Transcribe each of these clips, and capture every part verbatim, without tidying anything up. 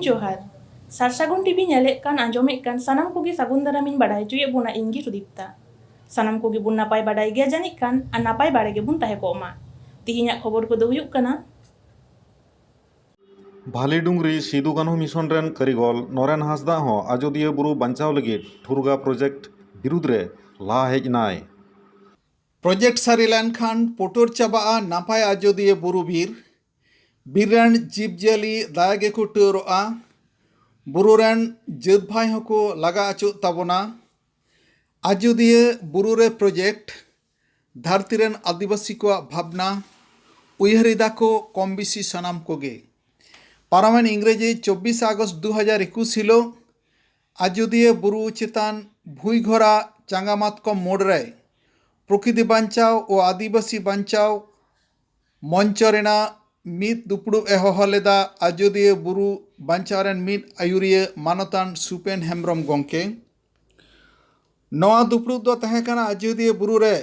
ᱡᱚᱦᱟᱨ᱾ ᱥᱟᱨᱥᱟᱹᱜᱩᱱ ᱴᱤᱵᱷᱤ ᱧᱮᱞᱮᱫ ᱠᱟᱱ, ᱟᱸᱡᱚᱢᱮᱫ ᱠᱟᱱ ᱥᱟᱱᱟᱢ ᱠᱚᱜᱮ ᱥᱟᱹᱜᱩᱱ ᱫᱟᱨᱟᱢᱤᱧ ᱵᱟᱰᱟᱭ ᱦᱚᱪᱚᱭᱮᱫ ᱵᱚᱱᱟ, ᱤᱧ ᱜᱮ ᱥᱩᱫᱤᱯᱛᱟ᱾ ᱥᱟᱱᱟᱢ ᱠᱚᱜᱮ ᱵᱚᱱ ᱱᱟᱯᱟᱭ ᱵᱟᱰᱟᱭ ᱜᱮᱭᱟ ᱡᱟᱹᱱᱤᱡ ᱠᱷᱟᱱ, ᱟᱨ ᱱᱟᱯᱟᱭ ᱵᱟᱲᱟ ᱜᱮᱵᱚᱱ ᱛᱟᱦᱮᱸ ᱠᱚᱜ ᱢᱟ᱾ ᱛᱤᱦᱤᱧᱟᱜ ᱠᱷᱚᱵᱚᱨ ᱠᱚᱫᱚ ᱦᱩᱭᱩᱜ ᱠᱟᱱᱟ, ᱵᱷᱟᱞᱤᱰᱩᱝᱨᱤ ᱥᱤᱫᱩ ᱠᱟᱹᱱᱦᱩ ᱢᱤᱥᱚᱱ ᱨᱮᱱ ᱠᱟᱹᱨᱤᱜᱚᱞ ᱱᱚᱨᱮᱱ ᱦᱟᱸᱥᱫᱟ ᱦᱚᱸ ᱟᱡᱚᱫᱤᱭᱟᱹ ᱵᱩᱨᱩ ᱵᱟᱧᱪᱟᱣ ᱞᱟᱹᱜᱤᱫ ᱴᱷᱩᱨᱜᱟ ᱯᱨᱚᱡᱮᱠᱴ ᱵᱤᱨᱩᱫᱽ ᱨᱮ ᱞᱟᱦᱟ ᱦᱮᱡ ᱮᱱᱟᱭ᱾ ᱯᱨᱚᱡᱮᱠᱴ ᱥᱟᱹᱨᱤ ᱞᱮᱱᱠᱷᱟᱱ ᱯᱩᱴᱩᱨ ᱪᱟᱵᱟᱜᱼᱟ ᱱᱟᱯᱟᱭ ᱟᱡᱚᱫᱤᱭᱟᱹ ᱵᱩᱨᱩ ᱵᱤᱨ᱾ ᱵᱤᱨ ᱨᱮᱱ ᱡᱤᱵᱽᱼᱡᱤᱭᱟᱹᱞᱤ ᱫᱟᱭᱟ ᱜᱮᱠᱚ ᱴᱟᱹᱨᱚᱜᱼᱟ᱾ ᱵᱩᱨᱩ ᱨᱮᱱ ᱡᱟᱹᱛ ᱵᱷᱟᱭ ᱦᱚᱸᱠᱚ ᱞᱟᱜᱟ ᱟᱹᱪᱩᱜ ᱛᱟᱵᱚᱱᱟ᱾ ᱟᱡᱚᱫᱤᱭᱟᱹ ᱵᱩᱨᱩ ᱨᱮ ᱯᱨᱚᱡᱮᱠᱴ, ᱫᱷᱟᱹᱨᱛᱤ ᱨᱮᱱ ᱟᱹᱫᱤᱵᱟᱹᱥᱤ ᱠᱚᱣᱟᱜ ᱵᱷᱟᱵᱽᱱᱟ, ᱩᱭᱦᱟᱹᱨ ᱮᱫᱟ ᱠᱚ ᱠᱚᱢ ᱵᱮᱥᱤ ᱥᱟᱱᱟᱢ ᱠᱚᱜᱮ᱾ ᱯᱟᱨᱚᱢᱮᱱ ᱤᱝᱨᱮᱡᱤ ᱪᱚᱵᱵᱤᱥ ᱟᱜᱚᱥᱴ ᱫᱩ ᱦᱟᱡᱟᱨ ᱮᱠᱩᱥ ᱦᱤᱞᱳᱜ ᱟᱡᱚᱫᱤᱭᱟᱹ ᱵᱩᱨᱩ ᱪᱮᱛᱟᱱ ᱵᱷᱩᱭᱜᱷᱚᱨᱟ ᱪᱟᱸᱜᱟ ᱢᱟᱛᱠᱚᱢ ᱢᱳᱲ ᱨᱮ ᱯᱨᱚᱠᱤᱛᱤ ᱵᱟᱧᱪᱟᱣ ᱳ ᱟᱹᱫᱤᱵᱟᱹᱥᱤ ᱵᱟᱧᱪᱟᱣ ᱢᱚᱧᱪᱚ ᱨᱮᱱᱟᱜ ᱢᱤᱫ ᱫᱩᱯᱲᱩᱵ ᱮ ᱦᱚᱦᱚ ᱞᱮᱫᱟ ᱟᱡᱚᱫᱤᱭᱟᱹ ᱵᱩᱨᱩ ᱵᱟᱧᱪᱟᱣ ᱨᱮᱱ ᱢᱤᱫ ᱟᱹᱭᱩᱨᱤᱭᱟᱹ ᱢᱟᱱᱚᱛᱟᱱ ᱥᱩᱯᱮᱱ ᱦᱮᱢᱵᱨᱚᱢ ᱜᱚᱢᱠᱮ᱾ ᱱᱚᱣᱟ ᱫᱩᱯᱲᱩᱵ ᱫᱚ ᱛᱟᱦᱮᱸ ᱠᱟᱱᱟ ᱟᱡᱚᱫᱤᱭᱟᱹ ᱵᱩᱨᱩ ᱨᱮ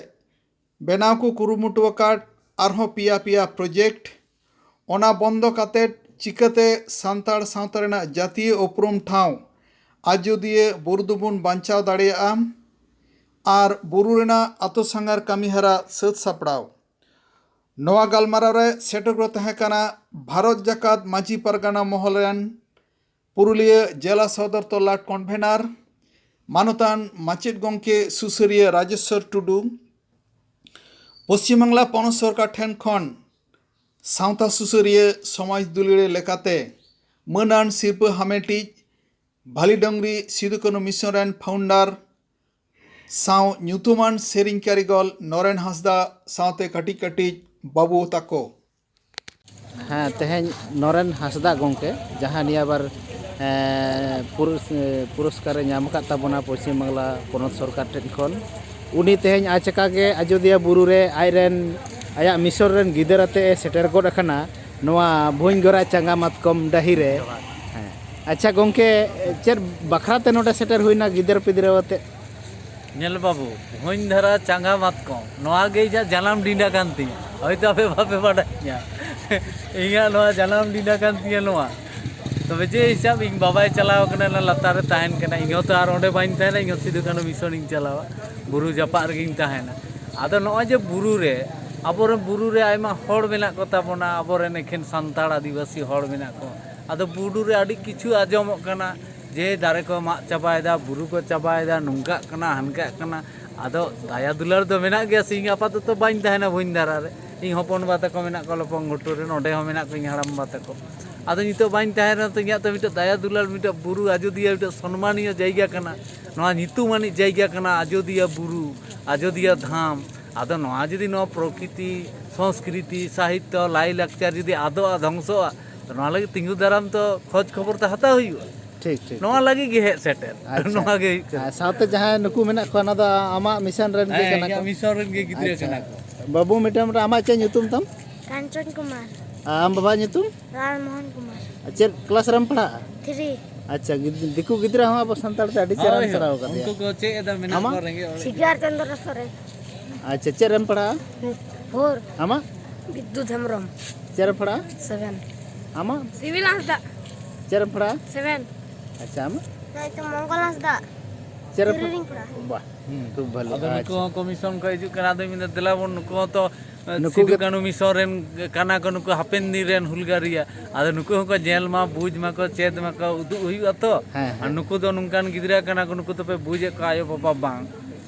ᱵᱮᱱᱟᱣ ᱠᱚ ᱠᱩᱨᱩᱢᱩᱴᱩ ᱟᱠᱟᱫ ᱟᱨᱦᱚᱸ ᱯᱮᱭᱟ ᱯᱮᱭᱟ ᱯᱨᱚᱡᱮᱠᱴ, ᱚᱱᱟ ᱵᱚᱱᱫᱚ ᱠᱟᱛᱮᱫ ᱪᱤᱠᱟᱹᱛᱮ ᱥᱟᱱᱛᱟᱲ ᱥᱟᱶᱛᱟ ᱨᱮᱱᱟᱜ ᱡᱟᱹᱛᱤᱭᱟᱹ ᱩᱯᱨᱩᱢ ᱴᱷᱟᱶ ᱟᱡᱚᱫᱤᱭᱟᱹ ᱵᱩᱨᱩ ᱫᱚᱵᱚᱱ ᱵᱟᱧᱪᱟᱣ ᱫᱟᱲᱮᱭᱟᱜᱼᱟ ᱟᱨ ᱵᱩᱨᱩ ᱨᱮᱱᱟᱜ ᱟᱛᱳ ᱥᱟᱸᱜᱷᱟᱨ ᱠᱟᱹᱢᱤᱦᱚᱨᱟ ᱥᱟᱹᱛ ᱥᱟᱯᱲᱟᱣ᱾ ᱱᱚᱣᱟ ᱜᱟᱞᱢᱟᱨᱟᱣ ᱨᱮ ᱥᱮᱴᱮᱨ ᱠᱚ ᱛᱟᱦᱮᱸ ᱠᱟᱱᱟ ᱵᱷᱟᱨᱚᱛ ᱡᱟᱠᱟᱛ ᱢᱟᱹᱡᱷᱤ ᱯᱟᱨᱜᱟᱱᱟ ᱢᱚᱦᱚᱞ ᱨᱮᱱ ᱯᱩᱨᱩᱞᱤᱭᱟᱹ ᱡᱮᱞᱟ ᱥᱚᱫᱚᱨ ᱛᱚᱞᱞᱟᱴ ᱠᱚᱱᱵᱷᱮᱱᱟᱨ, ᱢᱟᱱᱚᱛᱟᱱ ᱢᱟᱪᱮᱫ ᱜᱚᱢᱠᱮ ᱥᱩᱥᱟᱹᱨᱤᱭᱟᱹ ᱨᱟᱡᱮᱥᱣᱚᱨ ᱴᱩᱰᱩ, ᱯᱚᱥᱪᱤᱢ ᱵᱟᱝᱞᱟ ᱯᱚᱱᱚᱛ ᱥᱚᱨᱠᱟᱨ ᱴᱷᱮᱱ ᱠᱷᱚᱱ ᱥᱟᱶᱛᱟ ᱥᱩᱥᱟᱹᱨᱤᱭᱟᱹ ᱥᱚᱢᱟᱡᱽ ᱫᱩᱞᱟᱹᱲᱤᱭᱟᱹ ᱞᱮᱠᱟᱛᱮ ᱢᱟᱹᱱᱟᱱ ᱥᱤᱨᱯᱟᱹ ᱦᱟᱢᱮᱴᱤᱡ ᱵᱷᱟᱞᱤᱰᱟᱝᱨᱤ ᱥᱤᱫᱩ ᱠᱟᱹᱱᱦᱩ ᱢᱤᱥᱚᱱ ᱨᱮᱱ ᱯᱷᱟᱣᱩᱱᱰᱟᱨ ᱥᱟᱶ ᱧᱩᱛᱩᱢᱟᱱ ᱥᱮᱨᱮᱧ ᱠᱟᱹᱨᱤᱜᱚᱞ ᱱᱚᱨᱮᱱ ᱦᱟᱸᱥᱫᱟ ᱥᱟᱶᱛᱮ ᱠᱟᱹᱴᱤᱡ ᱠᱟᱹᱴᱤᱡ ᱵᱟᱹᱵᱩ ᱛᱟᱠᱚ᱾ ᱦᱮᱸ, ᱛᱮᱦᱮᱧ ᱱᱚᱨᱮᱱ ᱦᱟᱸᱥᱫᱟ ᱜᱚᱢᱠᱮ, ᱡᱟᱦᱟᱸ ᱱᱤᱭᱟᱹ ᱵᱟᱨ, ᱮᱸ, ᱯᱩᱨᱚᱥ-, ᱮᱸ, ᱯᱩᱨᱚᱥᱠᱟᱨᱮ ᱧᱟᱢ ᱟᱠᱟᱫ ᱛᱟᱵᱚᱱᱟ ᱯᱚᱥᱪᱤᱢ ᱵᱟᱝᱞᱟ ᱯᱚᱱᱚᱛ ᱥᱚᱨᱠᱟᱨ ᱴᱷᱮᱱ ᱠᱷᱚᱱ, ᱩᱱᱤ ᱛᱮᱦᱮᱧ ᱟᱪᱠᱟ ᱜᱮ ᱟᱡᱳᱫᱤᱭᱟᱹ ᱵᱩᱨᱩ ᱨᱮ ᱟᱡᱨᱮᱱ, ᱟᱭᱟᱜ ᱢᱤᱥᱚᱱ ᱨᱮᱱ ᱜᱤᱫᱟᱹᱨ ᱟᱛᱮ ᱮ ᱥᱮᱴᱮᱨ ᱜᱚᱫ ᱟᱠᱟᱱᱟ ᱱᱚᱣᱟ ᱵᱷᱩᱧᱜᱚᱨᱟ ᱪᱟᱸᱜᱟ ᱢᱟᱛᱠᱚᱢ ᱰᱟᱹᱦᱤ ᱨᱮ᱾ ᱦᱮᱸ᱾ ᱟᱪᱪᱷᱟ ᱜᱚᱢᱠᱮ, ᱪᱮᱫ ᱵᱟᱠᱷᱨᱟ ᱛᱮ ᱱᱚᱰᱮ ᱥᱮᱴᱮᱨ ᱦᱩᱭᱱᱟ ᱜᱤᱫᱟᱹᱨ ᱯᱤᱫᱽᱨᱟᱹ ᱟᱛᱮ? ᱧᱮᱞ ᱵᱟᱹᱵᱩ, ᱵᱷᱩᱧ ᱫᱷᱟᱨᱟ ᱪᱟᱸᱜᱟ ᱢᱟᱛᱠᱚᱢ, ᱱᱚᱣᱟ ᱜᱮ ᱤᱧᱟᱹᱜ ᱡᱟᱱᱟᱢ ᱰᱤᱸᱰᱟ ᱠᱟᱱ ᱛᱤᱧᱟ᱾ ᱦᱚᱭᱛᱳ ᱟᱯᱮ ᱵᱟᱯᱮ ᱵᱟᱰᱟᱭᱟ, ᱤᱧᱟᱹᱜ ᱱᱚᱣᱟ ᱡᱟᱱᱟᱢ ᱰᱤᱸᱰᱟ ᱠᱟᱱ ᱛᱤᱧᱟ ᱱᱚᱣᱟ᱾ ᱛᱚᱵᱮ ᱡᱮ ᱦᱤᱥᱟᱹᱵ ᱤᱧ ᱵᱟᱵᱟᱭ ᱪᱟᱞᱟᱣ ᱠᱟᱱᱟ, ᱚᱱᱟ ᱞᱟᱛᱟᱨ ᱨᱮ ᱛᱟᱦᱮᱱ ᱠᱟᱱᱟ, ᱤᱧ ᱦᱚᱸᱛᱚ ᱟᱨ ᱚᱸᱰᱮ ᱵᱟᱹᱧ ᱛᱟᱦᱮᱱᱟ, ᱤᱧ ᱦᱚᱸ ᱥᱤᱫᱩ ᱠᱟᱹᱱᱦᱩ ᱢᱤᱥᱚᱱ ᱤᱧ ᱪᱟᱞᱟᱣᱟ, ᱵᱩᱨᱩ ᱡᱟᱯᱟᱜ ᱨᱮᱜᱮᱧ ᱛᱟᱦᱮᱱᱟ᱾ ᱟᱫᱚ ᱱᱚᱜᱼᱚᱭ ᱡᱮ ᱵᱩᱨᱩ ᱨᱮ, ᱟᱵᱚᱨᱮᱱ ᱵᱩᱨᱩ ᱨᱮ ᱟᱭᱢᱟ ᱦᱚᱲ ᱢᱮᱱᱟᱜ ᱠᱚ ᱛᱟᱵᱚᱱᱟ, ᱟᱵᱚᱨᱮᱱ ᱮᱠᱷᱮᱱ ᱥᱟᱱᱛᱟᱲ ᱟᱹᱫᱤᱵᱟᱹᱥᱤ ᱦᱚᱲ ᱢᱮᱱᱟᱜ ᱠᱚ᱾ ᱟᱫᱚ ᱵᱩᱨᱩ ᱨᱮ ᱟᱹᱰᱤ ᱠᱤᱪᱷᱩ ᱟᱸᱡᱚᱢᱚᱜ ᱠᱟᱱᱟ ᱡᱮ ᱫᱟᱨᱮ ᱠᱚ ᱢᱟᱜ ᱪᱟᱵᱟᱭᱮᱫᱟ, ᱵᱩᱨᱩ ᱠᱚ ᱪᱟᱵᱟᱭᱮᱫᱟ, ᱱᱚᱝᱠᱟᱜ ᱠᱟᱱᱟ, ᱦᱟᱱᱠᱟᱜ ᱠᱟᱱᱟ᱾ ᱟᱫᱚ ᱫᱟᱭᱟ ᱫᱩᱞᱟᱹᱲ ᱫᱚ ᱢᱮᱱᱟᱜ ᱜᱮᱭᱟ ᱥᱮ, ᱤᱧ ᱟᱯᱟᱛᱚᱛᱚ ᱵᱟᱹᱧ ᱛᱟᱦᱮᱱᱟ ᱵᱷᱩᱧ ᱫᱷᱟᱨᱟ ᱨᱮ, ᱤᱧ ᱦᱚᱯᱚᱱ ᱵᱟ ᱛᱟᱠᱚ ᱢᱮᱱᱟᱜ ᱠᱚᱣᱟ ᱞᱚᱯᱚᱝ ᱜᱷᱩᱴᱩ ᱨᱮ, ᱱᱚᱸᱰᱮ ᱦᱚᱸ ᱢᱮᱱᱟᱜ ᱠᱚᱣᱟ ᱤᱧ ᱦᱟᱲᱟᱢ ᱵᱟ ᱛᱟᱠᱚ᱾ ᱟᱫᱚ ᱱᱤᱛᱚᱜ ᱵᱟᱹᱧ ᱛᱟᱦᱮᱸ ᱨᱮᱦᱚᱸ ᱛᱚ, ᱤᱧᱟᱹᱜ ᱛᱚ ᱢᱤᱫᱴᱮᱡ ᱫᱟᱭᱟ ᱫᱩᱞᱟᱹᱲ, ᱢᱤᱫᱴᱮᱡ ᱵᱩᱨᱩ ᱟᱡᱚᱫᱤᱭᱟᱹ ᱢᱤᱫᱴᱮᱡ ᱥᱚᱱᱢᱟᱱᱤᱭᱚ ᱡᱟᱭᱜᱟ ᱠᱟᱱᱟ, ᱱᱚᱣᱟ ᱧᱩᱛᱩᱢᱟᱱᱤᱡ ᱡᱟᱭᱜᱟ ᱠᱟᱱᱟ ᱟᱡᱚᱫᱤᱭᱟᱹ ᱵᱩᱨᱩ, ᱟᱡᱚᱫᱤᱭᱟᱹ ᱫᱷᱟᱢ᱾ ᱟᱫᱚ ᱱᱚᱣᱟ ᱡᱩᱫᱤ ᱱᱚᱣᱟ ᱯᱨᱚᱠᱨᱤᱛᱤ, ᱥᱚᱝᱥᱠᱨᱤᱛᱤ, ᱥᱟᱦᱤᱛᱛᱚ, ᱞᱟᱭᱼᱞᱟᱠᱪᱟᱨ ᱡᱩᱫᱤ ᱟᱫᱚᱜᱼᱟ, ᱫᱷᱚᱝᱥᱚᱜᱼᱟ, ᱛᱚ ᱱᱚᱣᱟ ᱞᱟᱹᱜᱤᱫ ᱛᱤᱸᱜᱩ ᱫᱟᱨᱟᱢ ᱛᱚ ᱠᱷᱚᱡᱽ ᱠᱷᱚᱵᱚᱨ ᱛᱚ ᱦᱟᱛᱟᱣ ᱦᱩᱭᱩᱜᱼᱟ᱾ ᱴᱷᱤᱠ, ᱴᱷᱤᱠ, ᱱᱚᱣᱟ ᱴᱷᱤᱠ᱾ ᱞᱟᱹᱜᱤᱫ ᱜᱮ ᱦᱮᱡ ᱥᱮᱴᱮᱨ᱾ ᱟᱪᱪᱷᱟ᱾ ᱱᱚᱣᱟ ᱜᱮ ᱦᱩᱭᱩᱜ ᱠᱟᱱᱟ᱾ ᱟᱨ ᱥᱟᱶᱛᱮ ᱡᱟᱦᱟᱸᱭ ᱱᱩᱠᱩ ᱢᱮᱱᱟᱜ ᱠᱚᱣᱟ, ᱚᱱᱟ ᱫᱚ ᱟᱢᱟᱜ ᱢᱤᱥᱚᱱ ᱨᱮᱱ ᱜᱮ ᱦᱮᱸ, ᱠᱟᱱᱟ ᱤᱧᱟᱹᱜ ᱠᱚ? ᱢᱤᱥᱚᱱ ᱨᱮᱱ ᱜᱮ ᱜᱤᱫᱽᱨᱟᱹ ᱟᱪᱪᱷᱟ᱾ ᱠᱟᱱᱟ ᱠᱚ᱾ ᱵᱟᱹᱵᱩ, ᱢᱤᱫᱴᱟᱝ, ᱢᱤᱫᱴᱟᱝ, ᱟᱢᱟᱜ ᱪᱮᱫ ᱧᱩᱛᱩᱢ ᱛᱟᱢ? ᱠᱟᱧᱪᱚᱱ ᱠᱩᱢᱟᱨ᱾ ᱟᱨ ᱟᱢ ᱵᱟᱵᱟᱣᱟᱜ ᱧᱩᱛᱩᱢ? ᱨᱟᱡᱽ ᱢᱳᱦᱚᱱ ᱠᱩᱢᱟᱨ᱾ ᱟᱨ ᱪᱮᱫ ᱠᱞᱟᱥ ᱨᱮᱢ ᱯᱟᱲᱦᱟᱜᱼᱟ? ᱛᱷᱨᱤ᱾ ᱟᱪᱪᱷᱟ, ᱜᱤᱫ-, ᱫᱤᱠᱩ ᱜᱤᱫᱽᱨᱟᱹ ᱦᱚᱸ ᱟᱵᱚ ᱥᱟᱱᱛᱟᱲ ᱛᱮ ᱟᱹᱰᱤ ᱪᱮᱦᱨᱟᱢ ᱦᱳᱭ, ᱦᱳᱭ᱾ ᱥᱮᱬᱟᱣ ᱠᱟᱫᱮᱭᱟ᱾ ᱩᱱᱠᱩ ᱠᱚ ᱪᱮᱫ ᱮᱫᱟ, ᱢᱮᱱᱟᱜ ᱟᱢᱟᱜ? ᱠᱚᱣᱟ ᱨᱮᱸᱜᱮᱡ ᱚᱨᱮᱡ᱾ ᱥᱤᱜᱟᱨ ᱪᱚᱱᱫᱨᱚ ᱥᱚᱨᱮᱱ᱾ ᱟᱪᱪᱷᱟ, ᱪᱮᱫ ᱨᱮᱢ ᱯᱟᱲᱦᱟᱜᱼᱟ? ᱯᱷᱳᱨ᱾ ᱟᱢᱟᱜ? ᱵᱤᱫᱽᱫᱩᱛ ᱦᱮᱢᱵᱨᱚᱢ᱾ ᱪᱮᱫ ᱨᱮᱢ ᱯᱟᱲᱦᱟᱜᱼᱟ? ᱥᱮᱵᱷᱮᱱ᱾ ᱟᱢᱟᱜ? ᱥᱤᱵᱤᱞ ᱦᱟᱸᱥᱫᱟ᱾ ᱪᱮᱫ ᱨᱮᱢ ᱯᱟᱲᱦᱟᱜᱼᱟ? ᱥᱮᱵᱷᱮᱱ᱾ ᱟᱪᱪᱷᱟ, ᱟᱢᱟᱜ? ᱱᱚᱜᱼᱚᱭ ᱛᱚ ᱢᱚᱝᱜᱚᱞ ᱦᱟᱸᱥᱫᱟ᱾ ᱪᱮᱫ ᱨᱮᱢ ᱛᱷᱨᱤ ᱯᱟᱲᱦᱟᱜᱼᱟ? ᱨᱤᱧ ᱯᱟᱲᱦᱟᱜᱼᱟ᱾ ᱵᱟᱦ, ᱦᱩᱸ᱾ ᱠᱷᱩᱵ ᱵᱷᱟᱞᱤ᱾ ᱟᱫᱚ ᱱᱩᱠᱩ ᱟᱪᱪᱷᱟ᱾ ᱦᱚᱸ ᱠᱚᱢᱤᱥᱚᱱ ᱠᱚ ᱦᱤᱡᱩᱜ ᱠᱟᱱᱟ, ᱟᱫᱚᱧ ᱢᱮᱱᱫᱟ, "ᱫᱮᱞᱟ ᱵᱚᱱ, ᱱᱩᱠᱩ ᱦᱚᱸ ᱛᱚ, ᱮ, ᱱᱩᱠᱩ ᱥᱤᱫᱩ ᱜᱮ ᱠᱟᱹᱱᱦᱩ ᱢᱤᱥᱚᱱ ᱨᱮᱱ ᱠᱟᱱᱟ ᱠᱚ, ᱱᱩᱠᱩ ᱦᱟᱯᱮᱱ ᱫᱤᱱ ᱨᱮᱱ ᱦᱩᱞᱜᱟᱹᱨᱤᱭᱟᱹ᱾ ᱟᱫᱚ ᱱᱩᱠᱩ ᱦᱚᱸᱠᱚ ᱧᱮᱞ ᱢᱟ, ᱵᱩᱡᱽ ᱢᱟᱠᱚ, ᱪᱮᱫ ᱢᱟᱠᱚ, ᱩᱫᱩᱜ ᱦᱩᱭᱩᱜᱼᱟ ᱛᱚ᱾ ᱦᱮᱸ, ᱟᱨ ᱦᱮᱸ᱾ ᱱᱩᱠᱩ ᱫᱚ ᱱᱚᱝᱠᱟᱱ ᱜᱤᱫᱽᱨᱟᱹ ᱠᱟᱱᱟ ᱠᱚ, ᱱᱩᱠᱩ ᱫᱚᱯᱮ ᱵᱩᱡᱮᱫ ᱠᱚᱣᱟ, ᱟᱭᱳ ᱵᱟᱵᱟ ᱵᱟᱝ,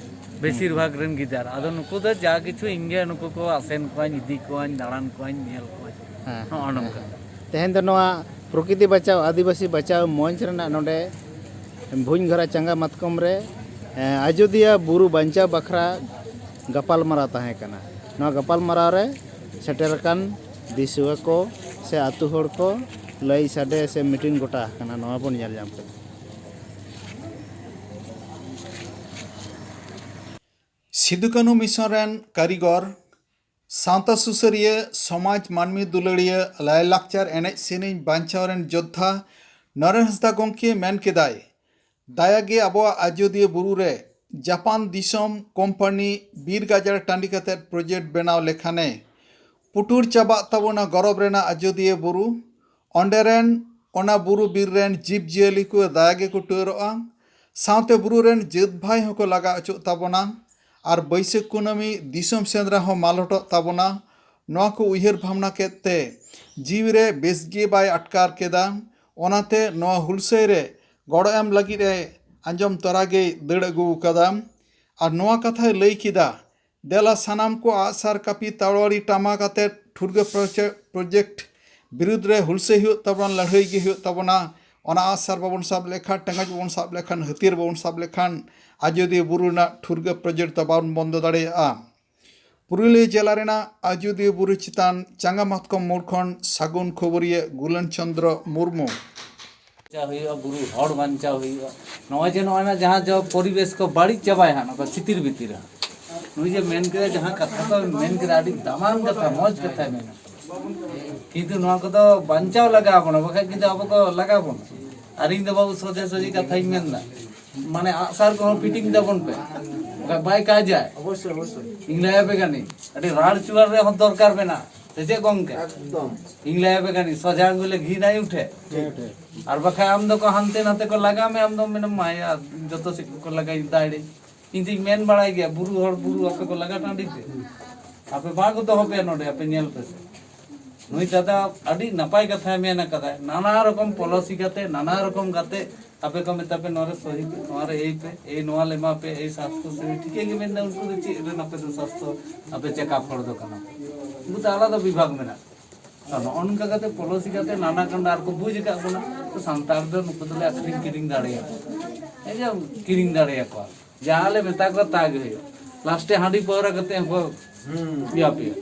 ᱵᱮᱥᱤᱨ ᱦᱩᱸ᱾ ᱵᱷᱟᱜᱽ ᱨᱮᱱ ᱜᱤᱫᱟᱹᱨ᱾ ᱟᱫᱚ ᱱᱩᱠᱩ ᱫᱚ ᱡᱟ ᱠᱤᱪᱷᱩ ᱤᱧ ᱜᱮ ᱱᱩᱠᱩ ᱠᱚ ᱟᱥᱮᱱ ᱠᱚᱣᱟᱧ, ᱤᱫᱤ ᱠᱚᱣᱟᱧ, ᱫᱟᱬᱟᱱ ᱠᱚᱣᱟᱧ, ᱧᱮᱞ ᱠᱚᱣᱟᱧ᱾" ᱦᱮᱸ, ᱱᱚᱜᱼᱚ ᱦᱮᱸ, ᱱᱚᱝᱠᱟ᱾ ᱦᱮᱸ᱾ ᱛᱮᱦᱮᱧ ᱫᱚ ᱱᱚᱣᱟ ᱯᱨᱚᱠᱨᱤᱛᱤ ᱵᱟᱧᱪᱟᱣ, ᱟᱹᱫᱤᱵᱟᱹᱥᱤ ᱵᱟᱧᱪᱟᱣ ᱢᱚᱧᱪ ᱨᱮᱱᱟᱜ ᱱᱚᱰᱮ ᱵᱷᱩᱧ ᱜᱷᱚᱨᱟ ᱪᱟᱸᱜᱟ ᱢᱟᱛᱠᱚᱢ ᱨᱮ, ᱮᱸ, ᱟᱡᱚᱫᱤᱭᱟᱹ ᱵᱩᱨᱩ ᱵᱟᱧᱪᱟᱣ ᱵᱟᱠᱷᱨᱟ ᱜᱟᱯᱟᱞᱢᱟᱨᱟᱣ ᱛᱟᱦᱮᱸ ᱠᱟᱱᱟ᱾ ᱱᱚᱣᱟ ᱜᱟᱯᱟᱞᱢᱟᱨᱟᱣ ᱨᱮ ᱥᱮᱴᱮᱨ ᱟᱠᱟᱱ ᱫᱤᱥᱩᱣᱟᱹ ᱠᱚ ᱥᱮ ᱟᱹᱛᱩ ᱦᱚᱲ ᱠᱚ ᱞᱟᱹᱭ ᱥᱟᱰᱮ ᱥᱮ ᱢᱤᱴᱤᱝ ᱜᱚᱴᱟ ᱟᱠᱟᱱᱟ, ᱱᱚᱣᱟ ᱵᱚᱱ ᱧᱮᱞ ᱧᱟᱢ ᱠᱮᱫᱟ᱾ ᱥᱤᱫᱩ ᱠᱟᱹᱱᱦᱩ ᱢᱤᱥᱚᱱ ᱨᱮᱱ ᱠᱟᱹᱨᱤᱜᱚᱨ, ᱥᱟᱶᱛᱟ ᱥᱩᱥᱟᱹᱨᱤᱭᱟᱹ, ᱥᱚᱢᱟᱡᱽ ᱢᱟᱹᱱᱢᱤ ᱫᱩᱞᱟᱹᱲᱤᱭᱟᱹ, ᱞᱟᱭᱼᱞᱟᱠᱪᱟᱨ ᱮᱱᱮᱡ ᱥᱮᱨᱮᱧ ᱵᱟᱧᱪᱟᱣ ᱨᱮᱱ ᱡᱳᱫᱽᱫᱷᱟ ᱱᱚᱨᱮᱱ ᱦᱟᱸᱥᱫᱟ ᱜᱚᱢᱠᱮ ᱢᱮᱱ ᱠᱮᱫᱟᱭ, ᱫᱟᱭᱟ ᱜᱮ ᱟᱵᱚᱣᱟᱜ ᱟᱡᱚᱫᱤᱭᱟᱹ ᱵᱩᱨᱩ ᱨᱮ ᱡᱟᱯᱟᱱ ᱫᱤᱥᱚᱢ ᱠᱳᱢᱯᱟᱱᱤ ᱵᱤᱨ ᱜᱟᱡᱟᱲ ᱴᱟᱺᱰᱤ ᱠᱟᱛᱮᱫ ᱯᱨᱚᱡᱮᱠᱴ ᱵᱮᱱᱟᱣ ᱞᱮᱠᱷᱟᱱᱮ ᱯᱩᱴᱩᱨ ᱪᱟᱵᱟᱜ ᱛᱟᱵᱚᱱᱟ ᱜᱚᱨᱚᱵ ᱨᱮᱱᱟᱜ ᱟᱡᱚᱫᱤᱭᱟᱹ ᱵᱩᱨᱩ᱾ ᱚᱸᱰᱮ ᱨᱮᱱ ᱚᱱᱟ ᱵᱩᱨᱩ ᱵᱤᱨ ᱨᱮᱱ ᱡᱤᱵᱽ ᱡᱤᱭᱟᱹᱞᱤ ᱠᱚ ᱫᱟᱭᱟ ᱜᱮᱠᱚ ᱴᱟᱹᱨᱚᱜᱼᱟ᱾ ᱥᱟᱶᱛᱮ ᱵᱩᱨᱩ ᱨᱮᱱ ᱡᱟᱹᱛ ᱵᱷᱟᱭ ᱦᱚᱸᱠᱚ ᱞᱟᱜᱟ ᱚᱪᱚᱜ ᱛᱟᱵᱚᱱᱟ᱾ ᱟᱨ ᱵᱟᱹᱭᱥᱟᱹᱠᱷ ᱠᱩᱱᱟᱹᱢᱤ ᱫᱤᱥᱚᱢ ᱥᱮᱸᱫᱽᱨᱟ ᱦᱚᱸ ᱢᱟᱞᱚᱴᱚᱜ ᱛᱟᱵᱚᱱᱟ᱾ ᱱᱚᱣᱟ ᱠᱚ ᱩᱭᱦᱟᱹᱨ ᱵᱷᱟᱵᱽᱱᱟ ᱠᱮᱫ ᱛᱮ ᱡᱤᱣᱤ ᱨᱮ ᱵᱮᱥ ᱜᱮ ᱵᱟᱭ ᱟᱴᱠᱟᱨ ᱠᱮᱫᱟ᱾ ᱚᱱᱟᱛᱮ ᱱᱚᱣᱟ ᱦᱩᱞᱥᱟᱹᱭ ᱨᱮ ᱜᱚᱲᱚ ᱮᱢ ᱞᱟᱹᱜᱤᱫ ᱮ ᱟᱸᱡᱚᱢ ᱛᱚᱨᱟ ᱜᱮᱭ ᱫᱟᱹᱲ ᱟᱹᱜᱩ ᱟᱠᱟᱫᱟ᱾ ᱟᱨ ᱱᱚᱣᱟ ᱠᱟᱛᱷᱟᱭ ᱞᱟᱹᱭ ᱠᱮᱫᱟ, "ᱫᱮᱞᱟ ᱥᱟᱱᱟᱢ ᱠᱚ ᱟᱜᱼᱥᱟᱨ ᱠᱟᱹᱯᱤ ᱛᱟᱲᱣᱟᱲᱤ ᱴᱟᱢᱟᱠ ᱟᱛᱮ ᱴᱷᱩᱨᱜᱟᱹ ᱯᱨᱚᱡᱮ-, ᱯᱨᱚᱡᱮᱠᱴ ᱵᱤᱨᱩᱫᱽ ᱨᱮ ᱦᱩᱞᱥᱟᱹᱭ ᱦᱩᱭᱩᱜ ᱛᱟᱵᱚᱱᱟ, ᱞᱟᱹᱲᱦᱟᱹᱭ ᱜᱮ ᱦᱩᱭᱩᱜ ᱛᱟᱵᱚᱱᱟ᱾ ᱚᱱᱟ ᱟᱜᱼᱥᱟᱨ ᱵᱟᱵᱚᱱ ᱥᱟᱵ ᱞᱮᱠᱷᱟᱱ, ᱴᱮᱸᱜᱚᱡ ᱵᱟᱵᱚᱱ ᱥᱟᱵ ᱞᱮᱠᱷᱟᱱ, ᱦᱟᱹᱛᱭᱟᱹᱨ ᱵᱟᱵᱚᱱ ᱥᱟᱵ ᱞᱮᱠᱷᱟᱱ ᱟᱡᱚᱫᱤᱭᱟᱹ ᱵᱩᱨᱩ ᱨᱮᱱᱟᱜ ᱴᱷᱩᱨᱜᱟᱹ ᱯᱨᱚᱡᱮᱠᱴ ᱫᱚ ᱵᱟᱵᱚᱱ ᱵᱚᱱᱫᱚ ᱫᱟᱲᱮᱭᱟᱜᱼᱟ᱾" ᱯᱩᱨᱩᱞᱤᱭᱟᱹ ᱡᱮᱞᱟ ᱨᱮᱱᱟᱜ ᱟᱡᱚᱫᱤᱭᱟᱹ ᱵᱩᱨᱩ ᱪᱮᱛᱟᱱ ᱪᱟᱸᱜᱟ ᱢᱟᱛᱠᱚᱢ ᱢᱳᱲ ᱠᱷᱚᱱ ᱥᱟᱹᱜᱩᱱ ᱠᱷᱚᱵᱚᱨᱤᱭᱟᱹ ᱜᱩᱞᱟᱱ ᱪᱚᱸᱫᱽᱨᱚ ᱢᱩᱨᱢᱩ᱾ ᱵᱟᱧᱪᱟᱣ ᱦᱩᱭᱩᱜᱼᱟ, ᱵᱩᱨᱩ ᱦᱚᱲ ᱵᱟᱧᱪᱟᱣ ᱦᱩᱭᱩᱜᱼᱟ᱾ ᱱᱚᱜᱼᱚᱭ ᱡᱮ ᱱᱚᱜᱼᱚᱭ ᱱᱟ ᱡᱟᱦᱟᱸ ᱡᱚ ᱯᱚᱨᱤᱵᱮᱥ ᱠᱚ ᱵᱟᱹᱲᱤᱡ ᱪᱟᱵᱟᱭᱟ ᱦᱟᱸᱜ, ᱱᱚᱝᱠᱟ ᱪᱤᱛᱤᱨ ᱵᱷᱤᱛᱤᱨ ᱨᱮ᱾ ᱱᱩᱭ ᱡᱮ ᱢᱮᱱ ᱠᱮᱫᱟ, ᱡᱟᱦᱟᱸ ᱠᱟᱛᱷᱟ ᱠᱚ ᱢᱮᱱ ᱠᱮᱫᱟ, ᱟᱹᱰᱤ ᱫᱟᱢᱟᱱ ᱠᱟᱛᱷᱟ, ᱢᱚᱡᱽ ᱠᱟᱛᱷᱟᱭ ᱢᱮᱱ ᱠᱟᱫᱟ᱾ ᱠᱤᱱᱛᱩ ᱱᱚᱣᱟ ᱠᱚᱫᱚ ᱵᱟᱧᱪᱟᱣ ᱞᱟᱜᱟᱣ ᱵᱚᱱᱟ, ᱵᱟᱠᱷᱟᱡ ᱠᱤᱱᱛᱩ ᱟᱵᱚ ᱠᱚ ᱞᱟᱜᱟᱣ ᱵᱚᱱᱟ᱾ ᱟᱨ ᱤᱧ ᱫᱚ ᱵᱟᱹᱵᱩ ᱥᱚᱡᱷᱮ ᱥᱚᱡᱷᱮ ᱠᱟᱛᱷᱟᱧ ᱢᱮᱱ ᱫᱟ, ᱢᱟᱱᱮ ᱟᱜᱼᱥᱟᱨ ᱠᱚᱦᱚᱸ ᱯᱷᱤᱴᱤᱝ ᱛᱟᱵᱚᱱ ᱯᱮ, ᱵᱟᱠᱷᱟᱡ ᱵᱟᱭ ᱠᱟᱡᱟᱭ᱾ ᱚᱵᱚᱥᱥᱳᱭ, ᱚᱵᱚᱥᱥᱳᱭ᱾ ᱤᱧ ᱞᱟᱹᱭ ᱟᱯᱮ ᱠᱟᱹᱱᱟᱹᱧ, ᱟᱹᱰᱤ ᱨᱟᱲ ᱪᱩᱣᱟᱲ ᱨᱮ ᱦᱚᱸ ᱫᱚᱨᱠᱟᱨ ᱢᱮᱱᱟᱜᱼᱟ, ᱥᱮ ᱪᱮᱫ ᱜᱚᱝᱠᱮ? ᱮᱠᱫᱚᱢ᱾ ᱤᱧ ᱞᱟᱹᱭ ᱟᱯᱮ ᱠᱟᱹᱱᱟᱹᱧ, ᱥᱚᱡᱷᱟ ᱟᱝᱜᱩᱞᱮ ᱜᱷᱤ ᱱᱟᱭ ᱩᱴᱷᱮ᱾ ᱴᱷᱤᱠ, ᱴᱷᱤᱠ᱾ ᱟᱨ ᱵᱟᱠᱷᱟᱡ ᱟᱢ ᱫᱚᱠᱚ ᱦᱟᱱᱛᱮ ᱱᱟᱛᱮ ᱠᱚ ᱞᱟᱜᱟ ᱢᱮ, ᱟᱢ ᱫᱚᱢ ᱢᱮᱱᱟ, "ᱢᱟᱭᱟ, ᱡᱚᱛᱚ ᱥᱮᱫ ᱠᱚ ᱞᱟᱜᱟᱧ ᱫᱟᱲᱮ᱾" ᱤᱧ ᱫᱩᱧ ᱢᱮᱱ ᱵᱟᱲᱟᱭ ᱜᱮᱭᱟ, "ᱵᱩᱨᱩ ᱦᱚᱲ ᱵᱩᱨᱩ, ᱟᱯᱮ ᱠᱚ ᱞᱟᱜᱟ ᱴᱟᱺᱰᱤ ᱯᱮ, ᱟᱯᱮ ᱵᱟᱠᱚ ᱫᱚᱦᱚ ᱯᱮᱭᱟ ᱱᱚᱰᱮ, ᱟᱯᱮ ᱧᱮᱞ ᱯᱮ ᱥᱮ᱾" ᱱᱩᱭ ᱫᱟᱫᱟ ᱟᱹᱰᱤ ᱱᱟᱯᱟᱭ ᱠᱟᱛᱷᱟᱭ ᱢᱮᱱ ᱟᱠᱟᱫᱟ, ᱱᱟᱱᱟ ᱨᱚᱠᱚᱢ ᱯᱚᱞᱚᱥᱤ ᱠᱟᱛᱮ, ᱱᱟᱱᱟ ᱨᱚᱠᱚᱢ ᱠᱟᱛᱮ ᱟᱯᱮ ᱠᱚ ᱢᱮᱛᱟ ᱯᱮ, "ᱱᱚᱣᱟ ᱨᱮ ᱥᱚᱦᱤ ᱯᱮ, ᱱᱚᱣᱟ ᱨᱮ ᱮᱭ ᱯᱮ, ᱮᱭ ᱱᱚᱣᱟ ᱞᱮ ᱮᱢᱟ ᱯᱮ, ᱮᱭ ᱥᱟᱥᱛᱷᱚ ᱥᱮᱵᱤ᱾" ᱴᱷᱤᱠᱟᱹ ᱜᱮ ᱢᱮᱱᱫᱟ, ᱩᱱᱠᱩ ᱫᱚ ᱪᱮᱫ ᱨᱮᱱ ᱟᱯᱮ ᱫᱚ ᱥᱟᱥᱛᱷᱚ, ᱟᱯᱮ ᱪᱮᱠᱟᱯ ᱦᱚᱲ ᱫᱚ ᱠᱟᱱᱟ ᱯᱮ? ᱩᱱᱠᱩ ᱫᱚ ᱟᱞᱟᱫᱟ ᱵᱤᱵᱷᱟᱜᱽ ᱢᱮᱱᱟᱜ᱾ ᱛᱚ, ᱱᱚᱜᱼᱚ ᱱᱚᱝᱠᱟ ᱠᱟᱛᱮ ᱯᱚᱞᱚᱥᱤ ᱠᱟᱛᱮ ᱱᱟᱱᱟ ᱠᱟᱱᱰᱟ ᱟᱨ ᱠᱚ ᱵᱩᱡᱽ ᱟᱠᱟᱫ ᱵᱚᱱᱟ᱾ ᱛᱚ, ᱥᱟᱱᱛᱟᱲ ᱫᱚ ᱱᱩᱠᱩ ᱫᱚᱞᱮ ᱟᱹᱠᱷᱨᱤᱧ ᱠᱤᱨᱤᱧ ᱫᱟᱲᱮᱭᱟᱠᱚᱣᱟ, ᱦᱮᱸ ᱡᱮ ᱠᱤᱨᱤᱧ ᱫᱟᱲᱮᱭᱟᱠᱚᱣᱟ, ᱡᱟᱦᱟᱸ ᱞᱮ ᱢᱮᱛᱟ ᱠᱚᱣᱟ ᱛᱟ ᱜᱮ ᱦᱩᱭᱩᱜᱼᱟ᱾ ᱞᱟᱥᱴᱮ ᱦᱟᱺᱰᱤ ᱯᱟᱹᱣᱨᱟᱹ ᱠᱟᱛᱮ ᱦᱚᱸᱠᱚ ᱦᱩᱸ᱾ ᱤᱭᱟᱹ ᱯᱮᱭᱟ᱾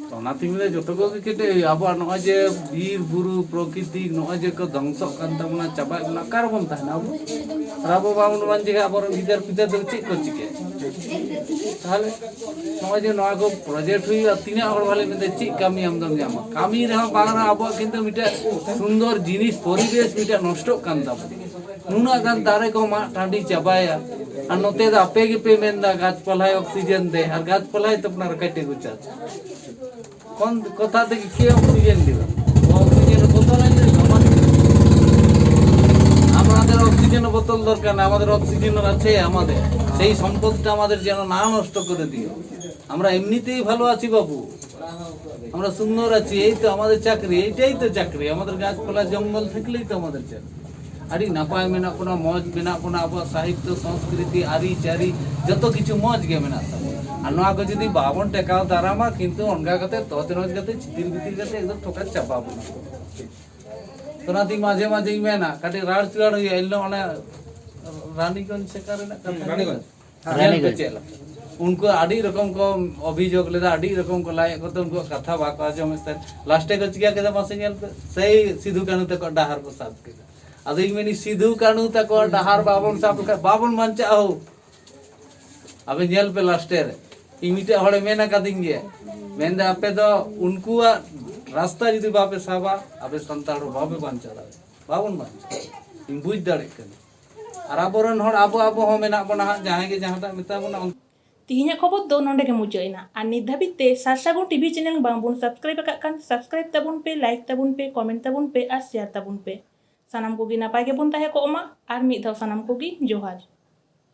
ᱛᱚ, ᱚᱱᱟᱛᱤᱧ ᱞᱟᱹᱭᱟ ᱡᱚᱛᱚ ᱠᱚᱜᱮ ᱠᱮᱴᱮᱡ ᱦᱩᱭᱩᱜᱼᱟ᱾ ᱟᱵᱚᱣᱟᱜ ᱱᱚᱜᱼᱚᱭ ᱡᱮ ᱵᱤᱨ ᱵᱩᱨᱩ ᱯᱨᱚᱠᱨᱤᱛᱤ ᱱᱚᱜᱼᱚᱭ ᱡᱮ ᱠᱚ ᱫᱷᱚᱝᱥᱚᱜ ᱠᱟᱱ ᱛᱟᱵᱚᱱᱟ, ᱪᱟᱵᱟᱜ ᱠᱟᱱᱟ, ᱚᱠᱟ ᱨᱮᱵᱚᱱ ᱛᱟᱦᱮᱱᱟ ᱟᱵᱚ? ᱟᱨ ᱟᱵᱚ ᱵᱟᱵᱚᱱ ᱵᱟᱧᱪᱟᱜᱼᱟ, ᱟᱵᱚᱨᱮᱱ ᱜᱤᱫᱟᱹᱨ ᱯᱤᱫᱟᱹᱨ ᱫᱚ ᱪᱮᱫ ᱠᱚ ᱪᱤᱠᱟᱹᱭᱟ? ᱛᱟᱦᱚᱞᱮ ᱱᱚᱜᱼᱚᱭ ᱡᱮ ᱱᱚᱣᱟ ᱠᱚ ᱯᱨᱚᱡᱮᱠᱴ ᱦᱩᱭᱩᱜᱼᱟ, ᱛᱤᱱᱟᱹᱜ ᱦᱚᱲ ᱵᱷᱟᱞᱮ ᱢᱮᱱᱛᱮ ᱪᱮᱫ ᱠᱟᱹᱢᱤ ᱟᱢ ᱫᱚᱢ ᱧᱟᱢᱟ? ᱠᱟᱹᱢᱤ ᱨᱮᱦᱚᱸ ᱵᱟᱝ ᱨᱮᱦᱚᱸ ᱟᱵᱚᱣᱟᱜ ᱠᱤᱱᱛᱩ ᱢᱤᱫᱴᱮᱱ ᱥᱩᱱᱫᱚᱨ ᱡᱤᱱᱤᱥ, ᱯᱚᱨᱤᱵᱮᱥ ᱢᱤᱫᱴᱮᱱ ᱱᱚᱥᱴᱚᱜ ᱠᱟᱱ ᱛᱟᱵᱚᱱᱟ᱾ ᱱᱩᱱᱟᱹᱜ ᱜᱟᱱ ᱫᱟᱨᱮ ᱠᱚ ᱢᱟᱜ ᱴᱟᱺᱰᱤ ᱪᱟᱵᱟᱭᱟ, ᱟᱨ ᱱᱚᱛᱮ ᱫᱚ ᱟᱯᱮ ᱜᱮᱯᱮ ᱢᱮᱱᱫᱟ ᱜᱟᱪᱷ ᱯᱟᱞᱦᱟᱭ ᱚᱠᱥᱤᱡᱮᱱ ᱫᱮ, ᱟᱨ ᱜᱟᱪᱷ ᱯᱟᱞᱦᱟᱭ ᱛᱚ ᱟᱯᱱᱟᱨ ᱠᱟᱹᱴᱤᱡ ᱠᱚ ᱪᱟᱥ᱾ ᱠᱚᱱ ᱠᱚᱛᱷᱟ ᱛᱮ ᱠᱤ ᱚᱠᱥᱤᱡᱮᱱ ᱫᱤᱵᱟ? ᱚᱠᱥᱤᱡᱮᱱ ᱠᱚᱛᱚ ᱞᱟᱹᱜᱤᱫ ᱡᱚᱢᱟ᱾ দরকার না, আমাদের অক্সিজেন আছে আমাদের, সেই সম্পদটা আমাদের যেন না নষ্ট করে দিও। আমরা এমনিতেই ভালো আছি বাবু, আমরা সুন্দর আছি, এই তো আমাদের চাকরি, এইটাই তো চাকরি। আমাদের গাছপালা জঙ্গল থাকলেই তো আমাদের চাকরি। ᱟᱹᱰᱤ ᱱᱟᱯᱟᱭ ᱢᱮᱱᱟᱜ ᱵᱚᱱᱟ, ᱢᱚᱡᱽ ᱢᱮᱱᱟᱜ ᱵᱚᱱᱟ, ᱟᱵᱚᱣᱟᱜ ᱥᱟᱦᱤᱛᱛᱚ, ᱥᱚᱝᱥᱠᱨᱤᱛᱤ, ᱟᱹᱨᱤᱪᱟᱹᱞᱤ, ᱡᱚᱛᱚ ᱠᱤᱪᱷᱩ ᱢᱚᱡᱽ ᱜᱮ ᱢᱮᱱᱟᱜ ᱛᱟᱵᱚᱱᱟ᱾ ᱟᱨ ᱱᱚᱣᱟ ᱠᱚ ᱡᱩᱫᱤ ᱵᱟᱵᱚᱱ ᱴᱮᱠᱟᱣ ᱫᱟᱨᱟᱢᱟ, ᱠᱤᱱᱛᱩ ᱚᱱᱠᱟ ᱠᱟᱛᱮ ᱛᱚᱪ ᱱᱚᱪ ᱠᱟᱛᱮ ᱪᱤᱛᱤᱨ ᱵᱤᱛᱤᱨ ᱠᱟᱛᱮ ᱮᱠᱫᱚᱢ ᱴᱷᱚᱠᱟ ᱪᱟᱵᱟ ᱵᱚᱱᱟ᱾ ᱚᱱᱟᱛᱮ ᱢᱟᱡᱷᱮ ᱢᱟᱡᱷᱮᱧ ᱢᱮᱱᱟ, ᱠᱟᱹᱴᱤᱡ ᱨᱟᱲ ᱪᱩᱲᱟᱲ ᱦᱩᱭᱩᱜᱼᱟ, ᱮᱱᱦᱤᱞᱳᱜ ᱚᱱᱮ ᱨᱟᱱᱤᱜᱚᱸᱡᱽ ᱥᱮᱠᱟ ᱨᱮᱱᱟᱜ ᱠᱟᱛᱷᱟ᱾ ᱨᱟᱱᱤᱜᱚᱸᱡᱽ᱾ ᱧᱮᱞ ᱯᱮ ᱪᱮᱫ ᱞᱮᱠᱟ᱾ ᱩᱱᱠᱩ ᱟᱹᱰᱤ ᱨᱚᱠᱚᱢ ᱠᱚ ᱚᱵᱷᱤᱡᱳᱜᱽ ᱞᱮᱫᱟ, ᱟᱹᱰᱤ ᱨᱚᱠᱚᱢ ᱠᱚ ᱞᱟᱹᱭᱮᱫ ᱠᱚ ᱛᱟᱦᱮᱸ, ᱩᱱᱠᱩᱣᱟᱜ ᱠᱟᱛᱷᱟ ᱵᱟᱠᱚ ᱟᱸᱡᱚᱢᱮᱫ ᱛᱟᱦᱮᱸᱫ᱾ ᱞᱟᱥᱴᱮ ᱠᱚ ᱪᱤᱠᱟ ᱠᱮᱫᱟ ᱢᱟᱥᱮ ᱧᱮᱞ ᱯᱮ, ᱥᱮᱭ ᱥᱤᱫᱷᱩ ᱠᱟᱹᱱᱦᱩ ᱛᱟᱠᱚ ᱰᱟᱦᱟᱨ ᱠᱚ ᱥᱟᱵ ᱠᱮᱫᱟ᱾ ᱟᱫᱚᱧ ᱢᱮᱱᱤᱧ, ᱥᱤᱫᱷᱩ ᱠᱟᱹᱱᱦᱩ ᱛᱟᱠᱚ ᱰᱟᱦᱟᱨ ᱵᱟᱵᱚᱱ ᱥᱟᱵ ᱞᱮᱠᱷᱟᱱ ᱵᱟᱵᱚᱱ ᱵᱟᱧᱪᱟᱜᱼᱟ ᱦᱳ᱾ ᱟᱵᱮᱱ ᱧᱮᱞ ᱯᱮ ᱞᱟᱥᱴᱮ ᱨᱮ, ᱤᱧ ᱢᱤᱫᱴᱮᱡ ᱦᱚᱲᱮ ᱢᱮᱱ ᱟᱠᱟᱫᱤᱧ ᱜᱮᱭᱟ, ᱢᱮᱱᱫᱟ, "ᱟᱯᱮ ᱫᱚ ᱩᱱᱠᱩᱣᱟᱜ ᱨᱟᱥᱛᱟ ᱡᱩᱫᱤ ᱵᱟᱯᱮ ᱥᱟᱵᱟ, ᱟᱯᱮ ᱥᱟᱱᱛᱟᱲ ᱦᱚᱲ ᱵᱟᱯᱮ ᱵᱟᱧᱪᱟᱣ ᱫᱟᱲᱮᱭᱟᱜᱼᱟ, ᱵᱟᱵᱚᱱ ᱵᱟᱧᱪᱟᱣ ᱫᱟᱲᱮᱭᱟᱜᱼᱟ, ᱤᱧ ᱵᱩᱡᱽ ᱫᱟᱲᱮᱭᱟᱜ ᱠᱟᱱᱟ᱾" ᱟᱨ ᱟᱵᱚᱨᱮᱱ ᱦᱚᱲ, ᱟᱵᱚ, ᱟᱵᱚ ᱦᱚᱸ ᱢᱮᱱᱟᱜ ᱵᱚᱱᱟ ᱦᱟᱸᱜ, ᱡᱟᱦᱟᱸᱭ ᱜᱮ ᱡᱟᱦᱟᱸᱴᱟᱜ ᱢᱮᱛᱟ ᱵᱚᱱᱟ, ᱚᱱ- ᱛᱤᱦᱤᱧᱟᱜ ᱠᱷᱚᱵᱚᱨ ᱫᱚ ᱱᱚᱸᱰᱮ ᱜᱮ ᱢᱩᱪᱟᱹᱫ ᱮᱱᱟ᱾ ᱟᱨ ᱱᱤᱛ ᱫᱷᱟᱹᱵᱤᱡ ᱛᱮ ᱥᱟᱨᱥᱟᱹᱜᱩᱱ ᱴᱤᱵᱷᱤ ᱪᱮᱱᱮᱞ ᱵᱟᱝ ᱵᱚᱱ ᱥᱟᱵᱥᱠᱨᱟᱭᱤᱵ ᱟᱠᱟᱫ ᱠᱷᱟᱱ, ᱥᱟᱵᱥᱠᱨᱟᱭᱤᱵ ᱛᱟᱵᱚᱱ ᱯᱮ, ᱞᱟᱭᱤᱠ ᱛᱟᱵᱚᱱ ᱯᱮ, ᱠᱚᱢᱮᱱᱴ ᱛᱟᱵᱚᱱ ᱯᱮ ᱟᱨ ᱥᱮᱭᱟᱨ ᱛᱟᱵᱚᱱ ᱯᱮ᱾ ᱥᱟᱱᱟᱢ ᱠᱚᱜᱮ ᱱᱟᱯᱟᱭ ᱜᱮᱵᱚᱱ ᱛᱟᱦᱮᱸ ᱠᱚᱜ ᱢᱟ᱾ ᱟᱨ ᱢᱤᱫ ᱫᱷᱟᱣ ᱥᱟᱱᱟᱢ ᱠᱚᱜᱮ ᱡᱚᱦᱟᱨ᱾